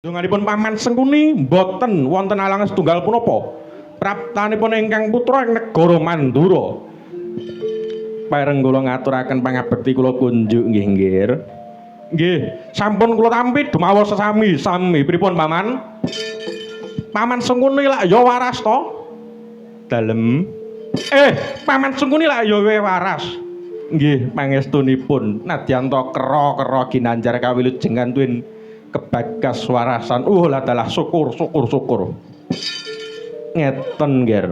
Donganipun Paman Sengkuni mboten wonten alangan setunggal punapa. Praptanipun ingkang putra ing negara Mandura. Pareng kula ngaturaken pangabekti kula kunjuk nggih nggih. Nggih, sampun kula tampi dumawa sesami sami pripun Paman? Paman Sengkuni lak ya waras to? Dalem. Paman Sengkuni lak ya waras. Nggih, pangestunipun nadyan to kera-kera ginanjar kawilujengan tuwin kebagas warasan. Lah dalah syukur syukur syukur. Ngeten, Nger.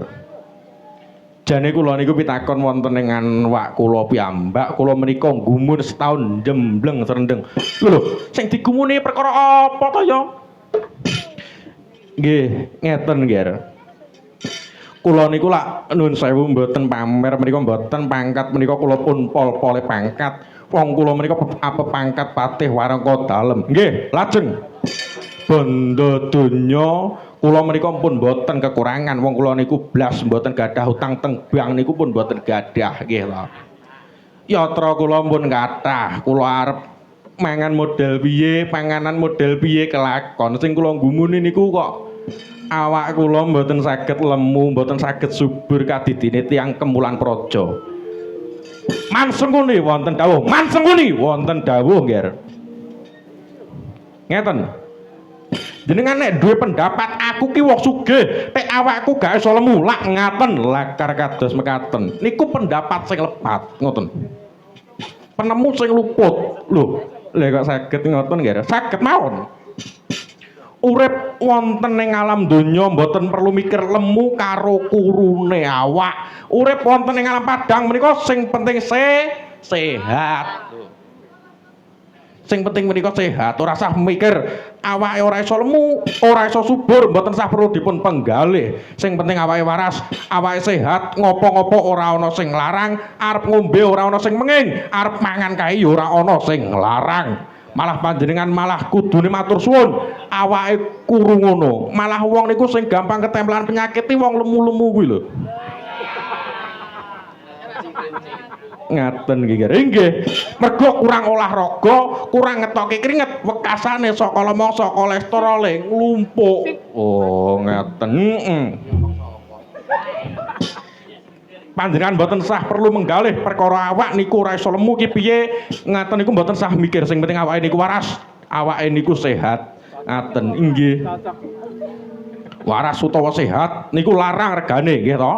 Jane kula niku pitakon wonten ing awak kula piyambak, kula menika gumun setahun jembleng srendeng. Lho lho, sing digumuni perkara apa to ya? Nggih, ngeten, Nger. Kula niku lak nuwun sewu mboten pamer menika mboten pangkat menika kula pun pol-pole pangkat. Wong kula menika apa pangkat patih warangka dalem. Nggih, lajeng bondo donya kula menika pun mboten kekurangan. Wong kula niku blas mboten gadah utang teng bank niku pun mboten gadah nggih to. Yatra kula pun kathah, kula arep mangan model piye, panganan model piye kelakon. Sing kula gumuni niku kok awak kula mboten saged lemu, mboten saged subur kadidine tiyang Kemulan Praja. Man Sengkuni wonten dawuh, Man Sengkuni wonten dawuh, Ngger. Ngeten. Jenengan nek duwe pendapat aku ki wong sugih, nek awakku gak iso lemu, lak ngaten lakar kados mekaten. Niku pendapat sing lepat, ngoten. Penemu sing luput. Lho, lha kok saged ngoten, Ngger? Saged mawon. Urip wonten ing alam donya mboten perlu mikir lemu karo kurune awak. Urip wonten ing alam padang menika sing penting sehat. Sing penting menika sehat, ora usah mikir awake ora iso lemu, ora iso subur, mboten sah perlu dipun penggalih. Sing penting awake waras, awake sehat, ngopo-ngopo ora ana sing nglarang, arep ngombe ora ana sing menging, arep mangan kae ya ora ana sing nglarang. Malah panjenengan malah kudune matur suwun, awake kuru ngono. Malah wong niku sing gampang ketempelan penyakit iki wong lemu-lemu kuwi lho. Ngaten nggih, nggih. Mergo kurang olahraga, kurang ngetoke keringet, wekasane saka mangsa kolesterole nglumpuk. Oh, ngaten. Heeh. Panjenengan mboten sah perlu menggalih perkara awak niku ora iso lemu ki piye, ngaten niku mboten sah mikir, sing penting awake niku waras, awake niku sehat. Ngaten inggih. Waras utawa sehat niku larang regane nggih to.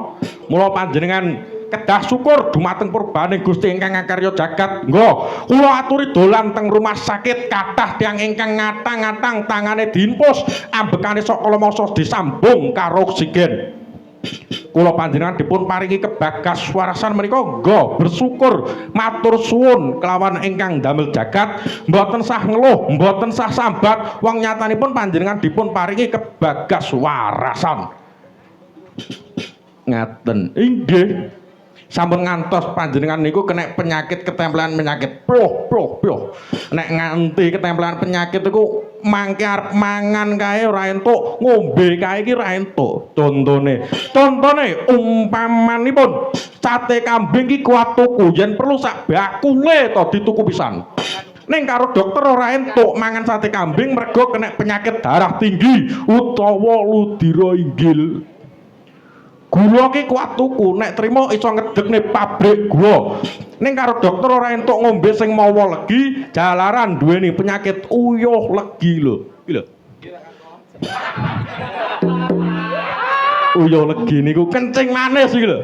Mula panjenengan kedah syukur dumateng purbaning Gusti ingkang ngakarya jagat. Nggo, kula aturi dolan teng rumah sakit kathah tiyang ingkang ngatang-ngatang tangane diinfus, ambekane saka mangsa disambung karo oksigen. Kula panjenengan dipun paringi kebagas warasan menika nggo bersyukur matur suwun kelawan ingkang damel jagat, mboten sah ngeluh, mboten sah sambat, wong nyatanipun panjenengan dipun paringi kebagas warasan. Ngaten inggih. Sampun ngantos panjenengan niku kena penyakit ketempelan penyakit ploh ploh ploh. Nek nganti ketempelan penyakit iku mangke arep mangan kae ora entuk, ngombe kae iki ora entuk. Contone, contone umpamanipun sate kambing ki kuat tuku yen perlu sak bakule to dituku pisan. Ning karo dokter ora entuk mangan sate kambing mergo kena penyakit darah tinggi utawa ludira inggil. Gula ki kuat tuku, nek trimo iso ngedegne pabrik gula. Ning karo dokter ora entuk ngombe sing mawa legi, jalaran duweni penyakit uyuh legi lho. Iki lho. Uyuh legi niku kencing manis iki lho.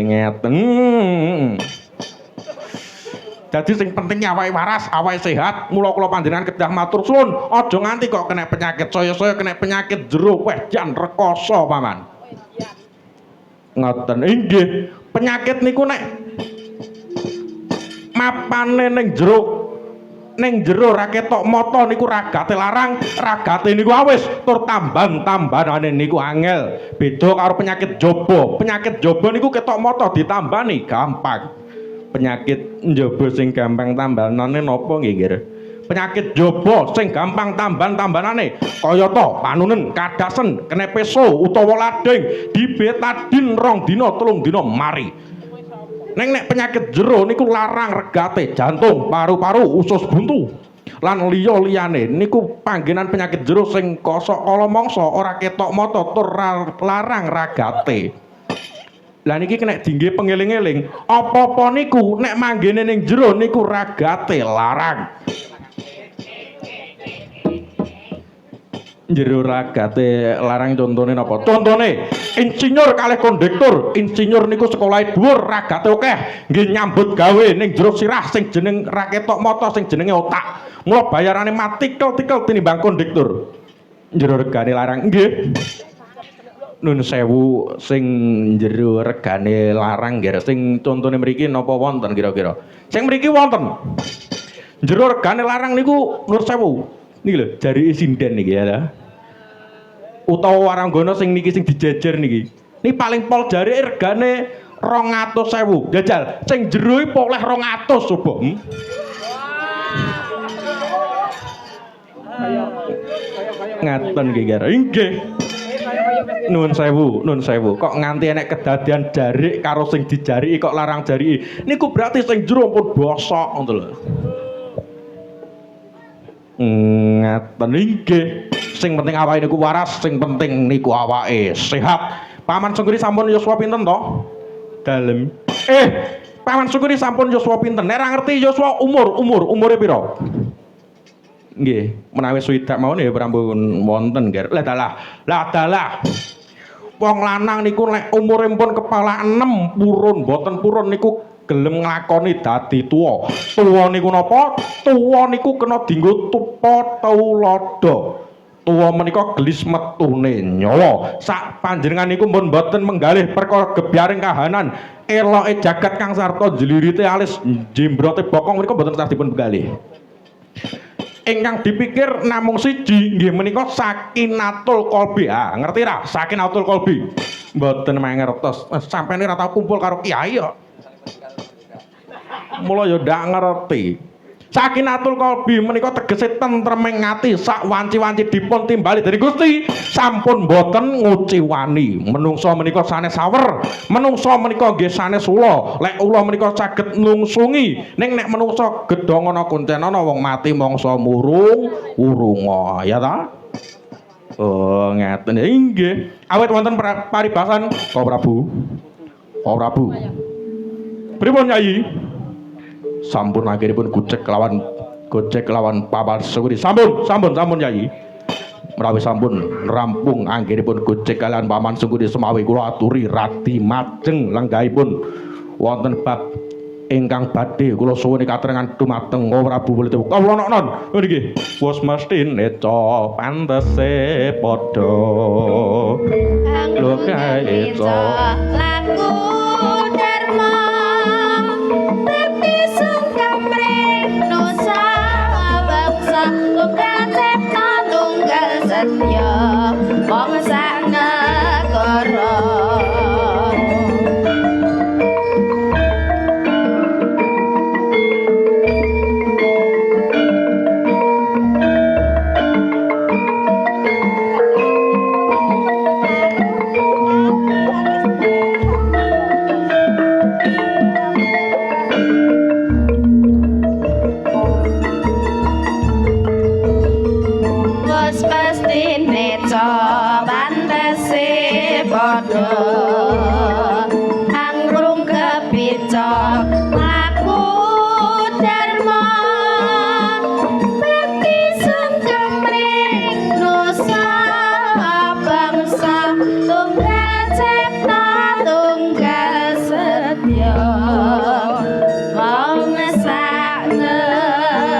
Ngeten. Jadi sing penting awake waras, awake sehat. Mula kula panjenengan kedah matur suwun, aja nganti kok kena penyakit saya-saya kena penyakit jero, weh jan rekoso, Paman. Ngoten inggih. Penyakit niku nek mapane ning jero ra ketok mata niku ragate larang, ragate niku awis tur tamban-tambanane niku angel. Beda karo penyakit jaba. Penyakit jaba niku ketok mata ditambani gampang. Penyakit njaba sing gampang tambanane napa nggih, Nggih? Penyakit jaba sing gampang tamban-tambanane kayata panunen, kadasen, kena peso utawa lading, dibetadin 2 dina 3 dina mari. Ning nek penyakit jero niku larang regate jantung, paru-paru, usus buntu. lan liya-liyane niku panggenan penyakit jero sing kosok kala mangsa ora ketok mata tur larang ragate. Lah niki kena dingge pengeling-eling, apa-apa niku nek manggene ning jero niku ragate larang. Jero ragate larang contone napa? Contone insinyur kalih kondektur. Insinyur niku sekolahe dhuwur, ragate akeh, nggih nyambut gawe ning jero sirah sing jeneng ra ketok mata sing jenenge otak. Mula bayarane matikel-tikel tinimbang kondektur. Jero regane larang nggih. Nun sewu sing jero regane larang nggih sing contone mriki napa wonten kira-kira? Sing mriki wonten. Jero regane larang niku nur sewu. Niki lho jarike sinden niki ya. Utawa waranggana sing niki sing dijejer niki. Niki paling pol jarike regane 200.000. Jajal sing jero iki oleh 200 coba. Ngaten nggih, Gar. Nggih. Nun sewu, nun sewu. Kok nganti enek kedadian jarik karo sing dijariki kok larang jariki. Niku berarti sing jero pun bosok ngoten lho. Ngaten nggih. Sing penting awake niku waras, sing penting niku awake sehat. Paman Sengkuni sampun yuswa pinten to? Dalem. Paman Sengkuni sampun yuswa pinten? Nek ra ngerti yuswa umur, umure pira? Nggih, menawi swidak mawon ya prampun wonten, Ger. Lah dalah, lah dalah. Wong lanang niku nek umure pun kepala 6 purun mboten purun niku gelem nglakoni dadi tuwa. Tuwa niku napa? Tuwa niku kena dienggo tupa tuladha. Tuwa menika gelis metune nyawa. Sak panjenengan niku pun mboten menggalih perkara gebyaring kahanan. Eloke jagat kang sarta jlirite alis jembrote bokong menika mboten sah dipun penggalih. Ingkang dipikir namung siji nggih menika sakinatul qalbi. Ah, ngerti ra? Sakinatul qalbi. Mboten mangertos. Sampene ra tau kumpul karo kiai kok. Mula ya ndak ngerti. Sakinatul qalbi menika tegese tentreming ati sak wanci-wanci dipun timbali dening Gusti sampun boten nguciwani. Menungsa menika sanes sawer, menungsa menika nggih sanes ula. Lek ula menika saged nungsungi, ning nek menungsa gedhong ana kuncen ana wong mati mangsa murung wurunga, ya ta? Oh, ngaten nggih. Awit wonten paribasan Kau Prabu. Kau Prabu. Pripun Nyai? Sampun akhiripun gojek lawan Paman Sengkuni. Sampun, sampun, sampun Yai. Menawi sampun rampung anggenipun gojek kalian Paman Sengkuni semawi kula aturi radi majeng lenggahipun wonten bab ingkang badhe kula suwuni katrengan dumateng Prabu Baladewa. Kawula noknon niki wis mesti neca pantese padha lho kae laku dharma tunggal setya wong sak negara. Anggrung kepicok laku dharma bakti sungkem ring nusa bangsa tunggal cipta tunggal setya wong sak negara.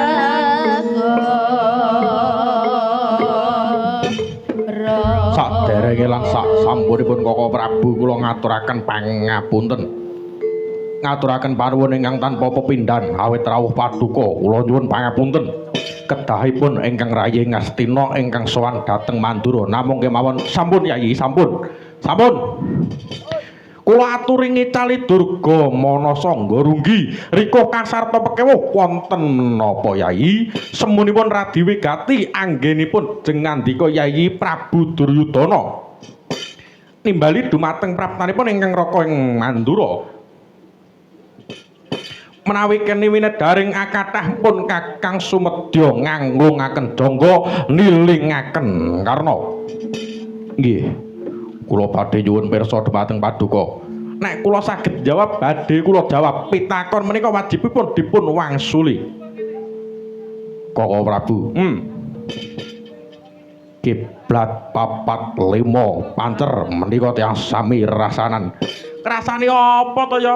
Saderenge lan sak sampunipun Koko Prabu kula ngaturaken pangapunten. Ngaturaken panuwun ingkang tanpa pepindhan awit rawuh paduka kula nyuwun pangapunten. Kedahipun ingkang rayi Ngastina ingkang sowan dhateng Mandura namung kemawon sampun Yayi sampun. Sampun. Kula aturi ngicali Durga Manasa Nggorunggi rikih kasarta pekewuh wonten napa Yayi semunipun radi wigati anggenipun jengandika Yayi Prabu Duryudana nimbali dumateng praptanipun ingkang raka ing Mandura. Menawi kene winedaring akathah pun Kakang sumedya nganglungaken jangga nilingaken karna. Nggih. Kula badhe nyuwun pirsa dhumateng paduka. Nek kula saged jawab badhe kula jawab. Pitakon menika wajibipun dipun wangsuli. Koko Prabu. Kiblat 4 5 pancer menika tiyang sami rasanan. Rasane apa to ya?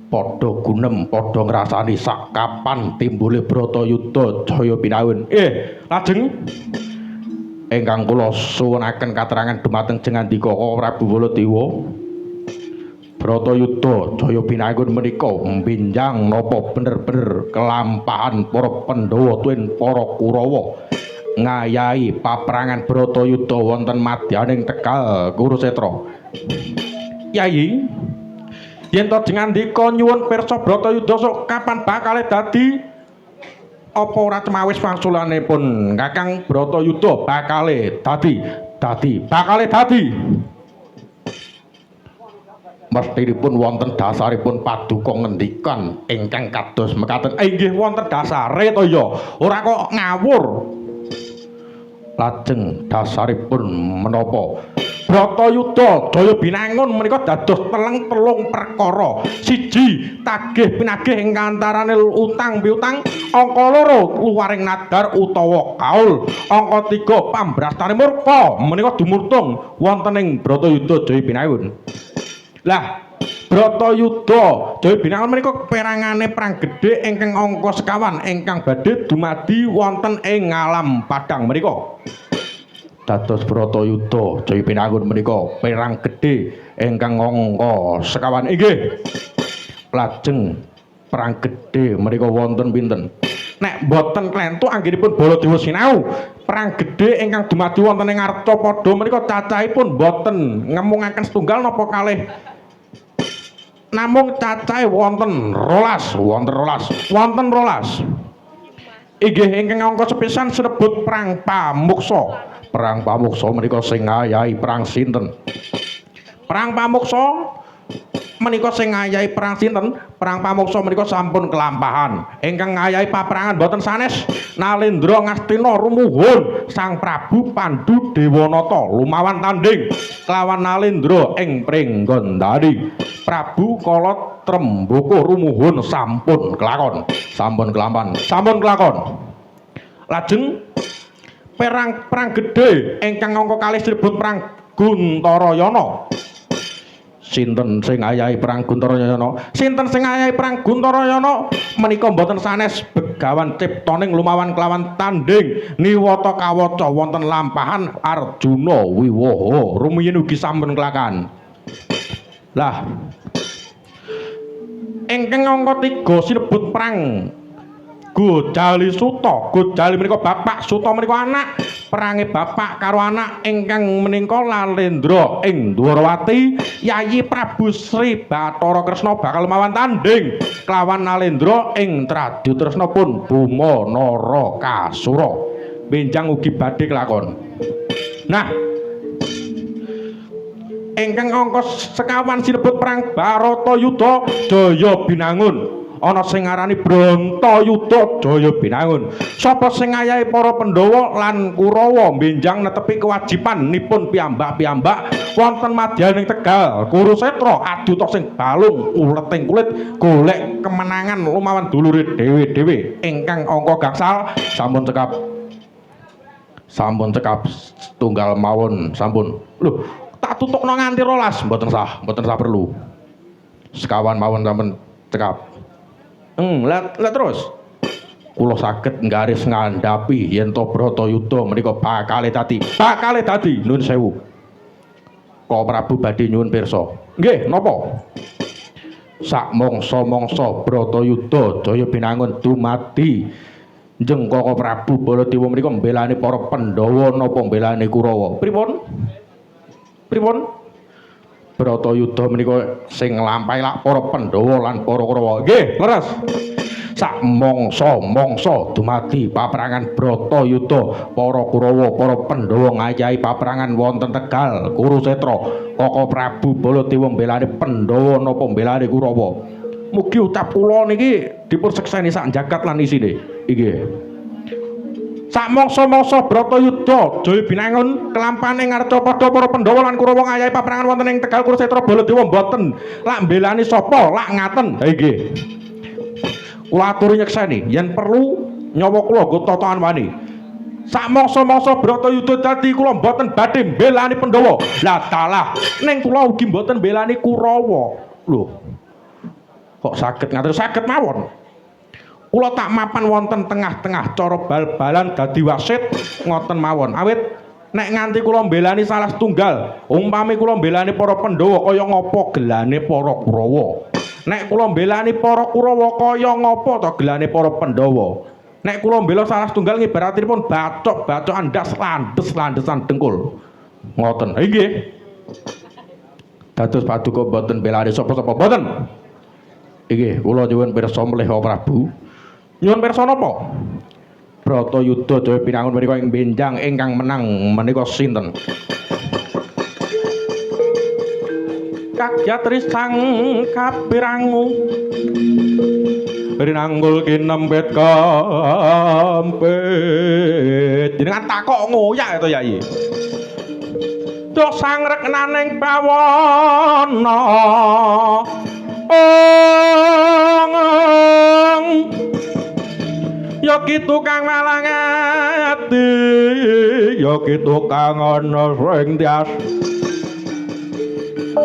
Padha gunem, padha ngrasani sak kapan timbule Bratayuda Jaya Binangun. Lajeng ingkang kula suwunaken katerangan dumateng jengandika Koko Prabu Baladewa. Bratayuda Jaya Binangun menika mbinjang napa bener-bener kelampahan para Pandhawa tuwin para Kurawa ngayahi paprangan Bratayuda wonten madyaning Tegal Kurusetra. Yayi, yen to jengandika nyuwun pirsa Bratayuda sok kapan bakale dadi? Apa ora cemawis wangsulanipun Kakang Bratayuda bakale dadi, dadi, bakale dadi. Mestinipun wonten dasaripun paduka ngendikan ingkang kados mekaten. Inggih wonten dasare to ya, ora kok ngawur. Lajeng dasaripun menapa? Bratayuda Jaya Binangun menika dados teleng telung perkara. Siji, tagih pinagih ing antarane utang piutang. Angka 2, luwaring nadar utawa kaul. Angka 3, pambrastane murka menika dumurtung wonten ing Bratayuda Jaya Binangun. Lah, Bratayuda Jaya Binangun menika perangane perang gedhe ingkang angka sekawan ingkang badhe dumadi wonten ing alam padhang menika. Dados Bratayuda Jaya Binangun menika perang gedhe ingkang angka sekawan. Inggih. Lajeng perang gedhe menika wonten pinten? Nek boten klentu anggenipun Baladewa sinau, perang gedhe ingkang dumadi wonten ing Arcapada menika cacahipun boten ngemungaken setunggal napa kalih. Namung cacahe wonten rolas, wonten rolas, wonten rolas. Inggih ingkang angka sepisan sinebut perang pamuksa. Perang pamuksa menika sing ngayahi perang sinten? Perang pamuksa menika sing ngayahi perang sinten? Perang pamuksa menika sampun kelampahan. Ingkang ngayahi paperangan boten sanes Nalendra Ngastina rumuhun Sang Prabu Pandu Dewanata lumawan tanding kelawan Nalendra ing Pringgondani. Prabu Kala Tremboko rumuhun sampun kelakon, sampun kelampahan, sampun kelakon. Lajeng perang gedhe ingkang angka kalih sinebut perang Guntarayana. Sinten sing ngayahi perang Guntarayana? Sinten sing ngayahi perang Guntarayana? Menika mboten sanes Begawan Ciptaning lumawan kelawan tanding niwata kawaca wonten lampahan Arjuna Wiwaha rumiyin ugi sampun kelakan. Lah, ingkang angka 3 sinebut perang Gojali Suta. Gojali menika bapak, Suta menika anak. Perange bapak karo anak ingkang menika Lalendra ing Dwarawati, Yayi Prabu Sri Bathara Kresna bakal mawan tanding kelawan Nalendra ing Tradyutresna pun Buma Narakasura. Benjang ugi badhe kelakon. Nah, ingkang angka sekawan sinebut perang Baratayuda Jaya Binangun. Ana sing ngarani Brantayuda Jaya Binangun. Sapa sing ngayahi para Pandhawa lan Kurawa benjang netepi kewajibanipun piyambak-piyambak wonten madyaning Tegal Kurusetra aduta sing balung uleting kulit golek kemenangan lumawan dulure dhewe-dhewe. Ingkang angka gangsal sampun cekap. Sampun cekap setunggal mawon sampun. Lho, tak tutukno nganti 12 mboten sah, mboten sah perlu. Sekawan mawon sampun cekap. Lah terus kula saged nggaris ngandhapi yen to Bratayuda menika bakale dadi, bakale dadi. Nuwun sewu. Koko Prabu badhe nyuwun pirsa. Nggih, napa? Sak mangsa-mangsa Bratayuda Jaya Binangun dumadi njeng Koko Prabu Baladewa menika mbelani para Pandhawa napa mbelani Kurawa? Pripun? Pripun? Bratayuda menika sing nglampahi lak para Pandhawa lan para Kurawa. Nggih, leres. Sak mangsa-mangsa dumadi paperangan Bratayuda, para Kurawa, para Pandhawa ngayahi paperangan wonten Tegal Kurusetra. Koko Prabu Baladewa mbelani Pandhawa napa mbelani Kurawa? Mugi ucap kula niki dipun sekseni sak jagat lan isine. Inggih. Sak mangsa-mangsa Bratayuda Jaya Binangun kelampane ngarca padha para Pandhawa lan Kurawa ngayahi paprangan wonten ing Tegal Kurusetra Baladewa mboten lak mbelani sapa lak ngaten. Ha inggih. Kula aturi nyekseni yen perlu nyawa kula nggo totohan wani. Sak mangsa-mangsa Bratayuda dadi kula mboten badhe mbelani Pandhawa. Lah dalah ning kula ugi mboten mbelani Kurawa. Lho. Kok saged ngaten? Saged mawon. Kula tak mapan wonten tengah-tengah cara bal-balan dadi wasit ngoten mawon. Awit nek nganti kula mbelani salah setunggal, umpami kula mbelani para Pandhawa kaya ngapa gelane para Kurawa. Nek kula mbelani para Kurawa kaya ngapa to gelane para Pandhawa. Nek kula mbela salah setunggal ngibaratipun bacok-bacokan ndas landes-landesan dengkul. Ngoten. Inggih. Dados paduka mboten belani sapa-sapa mboten. Inggih, kula nyuwun pirsa melih Prabu. Nyuwun pirsa napa? Bratayuda Jaya Binangun menika ing benjang ingkang menang menika sinten? Kagyat risang kapirangu rinanggul kinempit kampit. Jenengan takok ngoyak to Yai. Dok sangreknaning bawana ong ya ki tukang malang ati, ya ki tukang ana sing tias,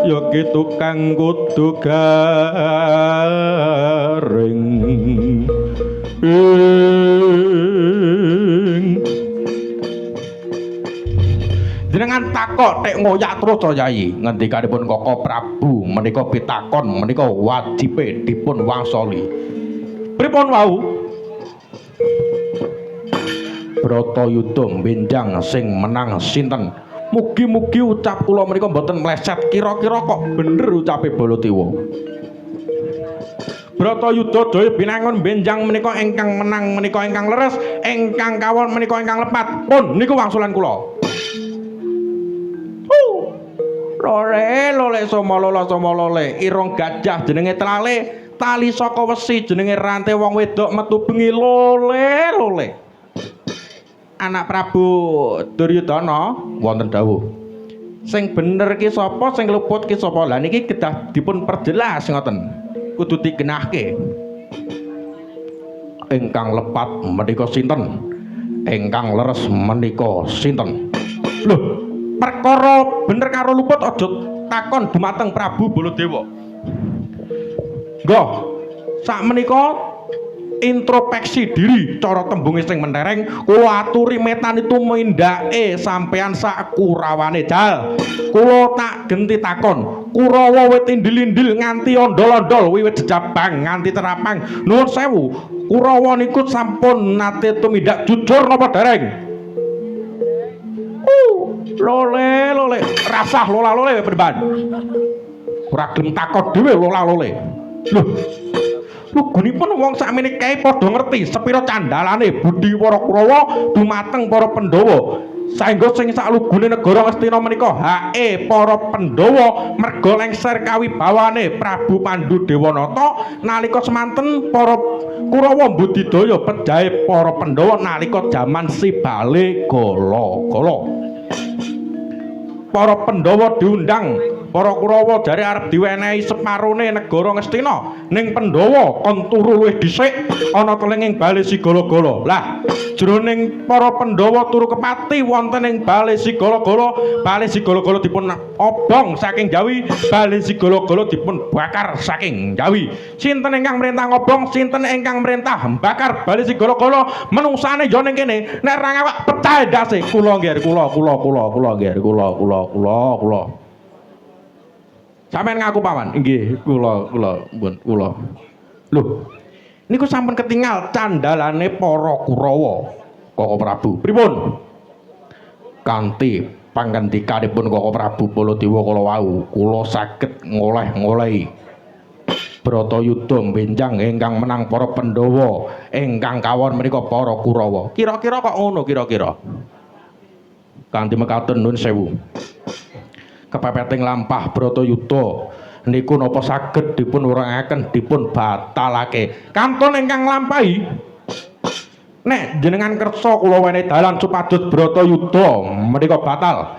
ya ki tukang kudu garing. Jenengan takok tek ngoyak terus to Yai. Ngendikanipun Koko Prabu menika pitakon menika wajibe dipun wangsuli. Pripun wau? Bratayuda benjang sing menang sinten? Mugi-mugi ucap kula menika mboten meleset. Kira-kira kok bener ucape Baladewa. Bratayuda Jaya Binangun benjang menika ingkang menang menika ingkang leres, ingkang kawon menika ingkang lepat. Pun niku wangsulan kula. Lole lole somolola somolole, irung gajah jenenge tlale, tali saka wesi jenenge rante wong wedok metu bengi lole lole. Anak Prabu Duryudana wonten dawuh. Sing bener ki sapa, sing luput ki sapa? Lah niki kedah dipun perjelas ngoten. Kudu digenahke. Ingkang lepat menika sinten? Ingkang leres menika sinten? Loh, perkara bener karo luput aja takon dumateng Prabu Baladewa. Nggo, sakmenika introspeksi diri cara tembunge sing mentereng kula aturi metani tumindake sampean sak kurawane jal. Kula tak genti takon, Kurawa wit indil-indil nganti ondol-ondol wiwit jejabang nganti terapang. Nuwun sewu, Kurawa niku sampun nate tumindak jujur napa dereng? Lole lole rasah lola lole perban. Ora gelem takon dhewe lola lole. Lho, lugunipun wong sakmene kae padha ngerti sepira candalane budi para Kurawa dumateng para Pandhawa. Saengga sing saklugune negara Ngastina menika hake para Pandhawa merga lengser kawibawane Prabu Pandu Dewanata nalika semanten para Kurawa mbudidaya pejahe para Pandhawa nalika jaman Sibale Gala-gala. Para Pandhawa diundang para Kurawa jare arep diwenehi separone negara Ngastina ning Pandhawa kon turu luwih dhisik ana telenging bale Sigala-gala. Lah jroning para Pandhawa turu kepati wonten ing bale Sigala-gala, bale Sigala-gala dipun obong saking Jawi, bale Sigala-gala dipun bakar saking Jawi. Sinten ingkang merintah ngobong, sinten ingkang merintah bakar bale Sigala-gala, menungsane ya ning kene. Nek ra ngawak pecah ndase. Kula nggih, kula kula kula kula nggih, kula kula kula kula. Sampeyan ngaku paman? Nggih, kula kula pun kula. Lho, niku sampun ketingal candalane para Kurawa, Koko Prabu. Pripun? Kanthi pangandikanipun Koko Prabu Baladewa kala wau, kula saged ngoleh-ngolehi Bratayuda benjang ingkang menang para Pandhawa, ingkang kawon menika para Kurawa. Kira-kira kok ngono kira-kira? Kanthi mekaten nuwun sewu. Kepepeting lampah Bratayuda Niku napa saged dipun wurengaken dipun batalake. Kantun ingkang nglampahi nek jenengan kersa kula wenehi dalan supados Bratayuda menika batal.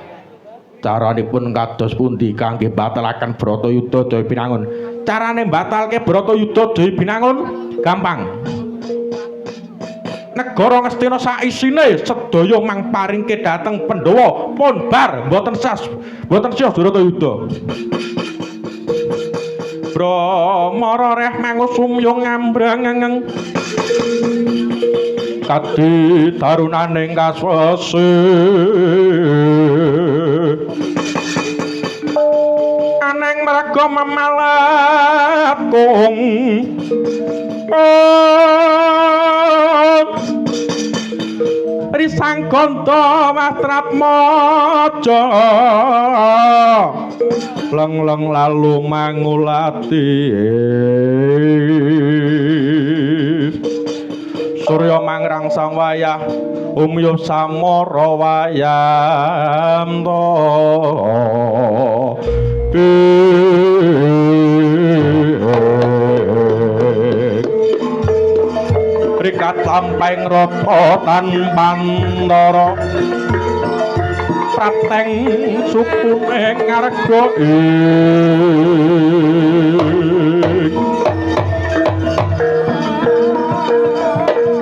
Caranipun kados pundi kangge batalaken Bratayuda Jaya Binangun? Carane batalke Bratayuda Jaya Binangun gampang. Negara Ngastina saisine sedaya mang paringke dhateng Pandhawa pun bar mboten sas mboten sios Bratayuda. Bramara reh mangusumyung ngambrangeng kadi tarunaning kaswesi aneng merga memalatung risang ganda wastrap maja leng-leng lalu mangulati surya mangrang sang wayah umyup samara wayamta rikat lampahing rata tanpantara prateng sukune ngarga ing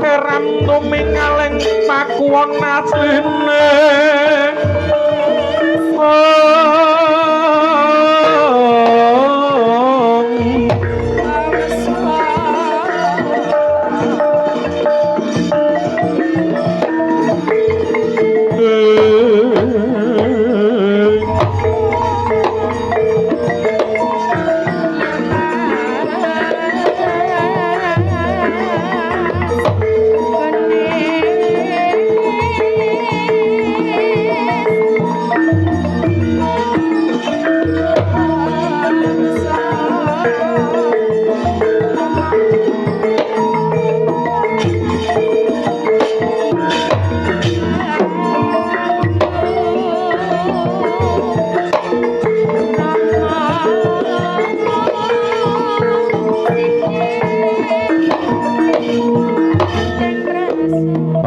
keram tumingaling pakuwon asline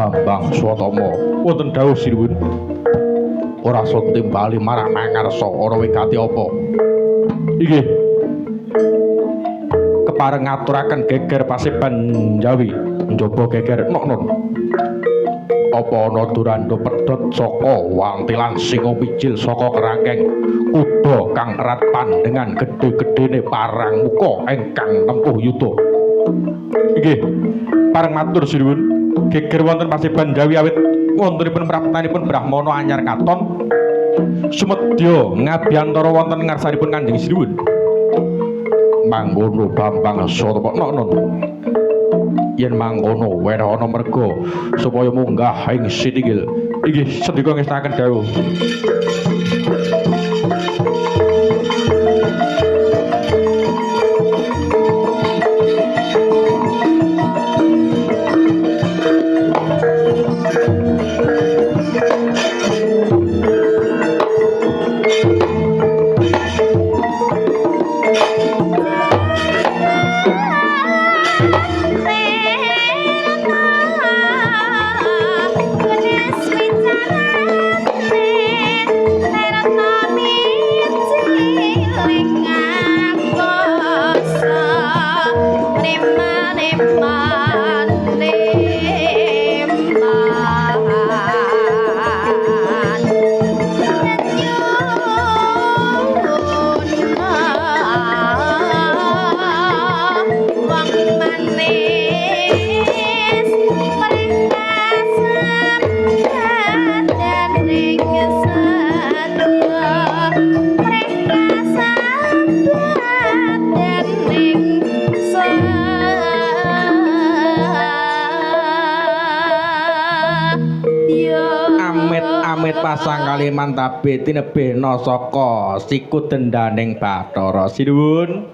Bambang Swatama wonten dawuh sinuwun ora sun timbali marang mangarsa ora wigati apa inggih kepareng ngaturaken geger paseban Jawi njaba geger nok-nok apa ana durando pedhot saka wantilan singa mijil saka kerangkeng kuda kang erat pandengan gedhe-gedhene parang muka ingkang nempuh yuda inggih pareng matur sinuwun geger wonten paseban Jawi awit wontenipun praptanipun Brahmana anyar katon sumedya ngabiyantara wonten ngarsanipun Kanjeng Sinuwun mangkono Bambang Swatama nok-nok yen mangkono wenehana merga supaya munggah ing sitinggil inggih sendika ngestakaken dawuh. Pasang kaliman tabe tinebihna saka siku dendaning Bathara Sinuwun.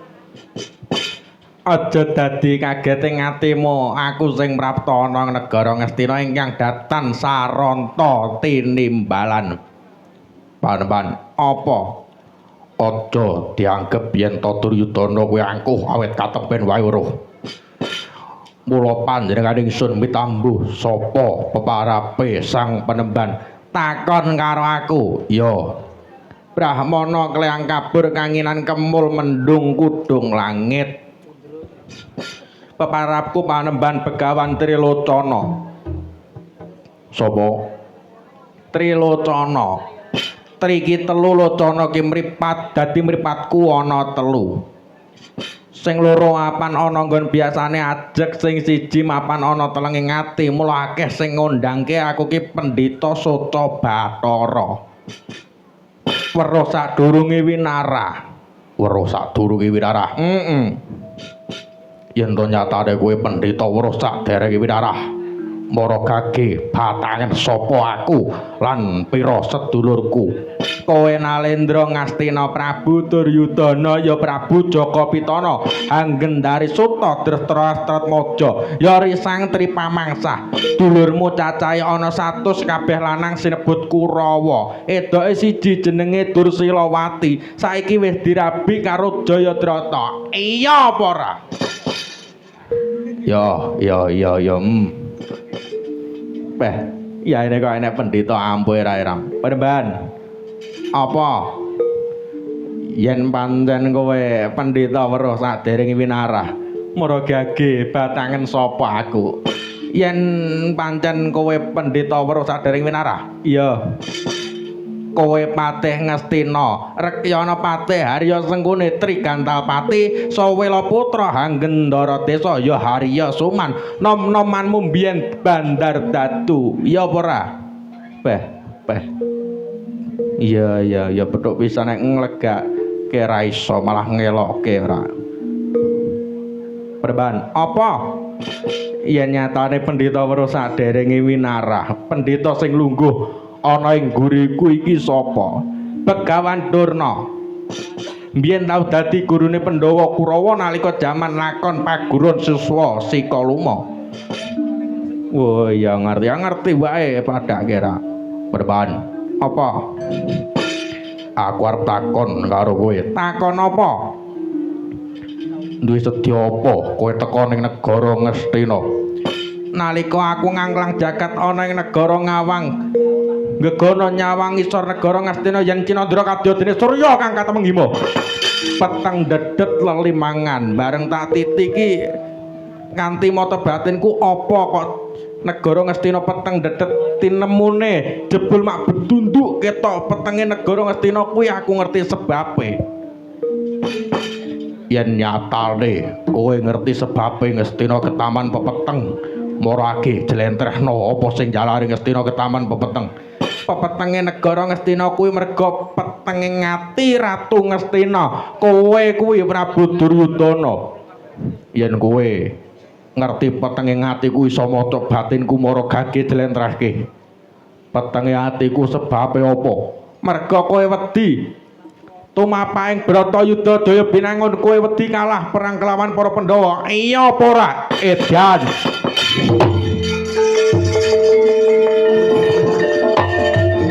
Aja dadi kaget ing atimu, aku sing prapta ana negara Ngastina ingkang datan saranta tinimbalan. Panembahan apa? Aja dianggep yen to Duryudana kuwi angkuh awit katepen wae weruh. Mula panjenengan ingsun mitambuh sapa peparape sang penemban takon karo aku. Ya. Brahmana kleyang kabur kanginan kemul mendung kudung langit. Peparapku panemban Begawan Trilocana. Sapa? Trilocana. Tri ki telu, locana ki mripat, dadi mripatku ana telu. Sing loro apan ana nggon biasane ajeg, sing siji mapan ana telenge ati, mula akeh sing ngundangke aku ki Pendhita Soca Bathara. Weruh sadurunge winarah. Weruh sadurunge winarah. Heeh. Yen to nyatane kowe pendhita weruh saderenge winarah, mara gage batangen sapa aku lan pira sedulurku. Kowe Nalendra Ngastina Prabu Duryudana ya Prabu Jaka Pitana Anggendari Suta Drestratmaja ya Risang Tripamangsa. Dulurmu cacahe ana 100 kabeh lanang sinebut Kurawa. Edoke siji jenenge Dursilawati, saiki wis dirabi karo Jayadrata. Iya apa ora? Ya, ya, ya, ya. Beh, ya ini kok enek pendhita ampuh ora eram. Penemban. Apa? Yen pancen kowe pendhita weruh saderenge winarah, mara gage batangen sapa aku? Yen pancen kowe pendhita weruh saderenge winarah, iya. Kowe patih Ngastina, Rekyana patih Harya Sengkuni, Trigantalpati, Sawela Putra Hanggendara Desa ya Harya Suman, nom-nomanmu mbiyen Bandar Dadu, iya apa ora? Beh, beh. Iya, iya, iya, petuk pisan nek nglegake ra iso malah ngelokke ora. Perban, apa? Yen nyatane pendhita weruh saderenge winarah, pendhita sing lungguh ana ing guriku iki sapa? Begawan Durna. Mbiyen tau dadi gurune Pandhawa Kurawa nalika jaman lakon paguron siswa Sikaluma. Wah, iya ngerti, ya ngerti wae padake ra. Perban, apa? Aku arep takon karo kowe. Takon apa? Duwe sedya apa kowe teka ning negara Ngastina? Nalika aku nganglang jagat ana ing negara Ngawang, gegono nyawang isor negara Ngastina yen cinandra kadya dene surya kang katemeng hima. Peteng dedet lelimangan bareng tak titiki nganti mata batinku apa kok negara Ngastina peteng dedet tinemune jebul mak bedunduk ketok petenge negara Ngastina kuwi aku ngerti sebabe. Yen nyatane kowe ngerti sebabe Ngastina ketaman pepeteng, marake jlentrehno apa sing jalari Ngastina ketaman pepeteng. Pepetenge negara Ngastina kuwi merga petenge ngati Ratu Ngastina. Kowe kuwi Prabu Duryudana. Yen kowe ngerti petenge ngatiku iso maca batinku mara gage jlentrehke. Petenge atiku sebabe apa? Merga kowe wedi tumapaing Bratayuda Daya Binangun, kowe wedi kalah perang kelawan para Pandhawa. Iya apa ora? Edan.